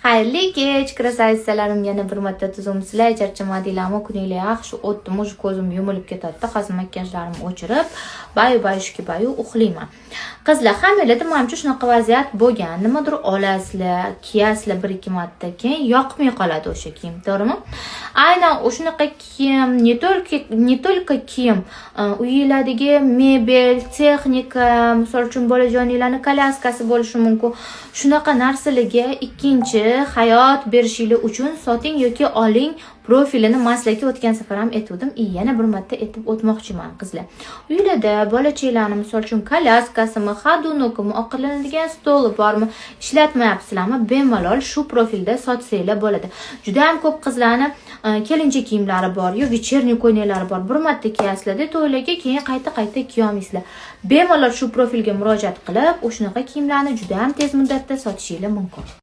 Xayrli kech, красавица larim, yana bir marta tuzumsizlar, charchamadinglarmi? Kuninglar yaxshi o'tdimi? Уже ko'zim yumilib ketadi. Hozir makiyajlarimni o'chirib, bayu bayushki bayu uxlayman. Qizlar, hammanglarda, manimcha, shunaqa vaziyat bo'lgan. Nimadir olasizlar, kiyasizlar bir ikki marta, keyin yoqmay qoladi o'sha kiyim, to'g'rimi? Aynan shunaqa kiyim, не только kiyim, uylardagi mebel, texnika, misol uchun, bolajoninglarni kolyaskasi bo'lishi mumkin. Shunaqa narsalarga ikkinchi hayot berishinglar uchun soting yoki oling profilini maslaki o'tgan safar ham aytgandim и yana bir marta aytib o'tmoqchiman, qizlar. Uylarda bolachanglarni, misol uchun, kolyaskasimi, ходунок imi, ovqatlanadigan stoli bormi, ishlatmayapsizlarmi, bemalol shu profilda sotsanglar bo'ladi. Juda ham ko'p qizlarni kelinchak kiyimlari bor yo вечерний ko'ylaklari bor. Bir marta kiyasizlarda to'ylarga, keyin qayta qayta kiyolmaysizlar. Bemalol shu profilga murojaat qilib, o'shanaqa kiyimlarni juda ham tez muddatda sotishinglar mumkin.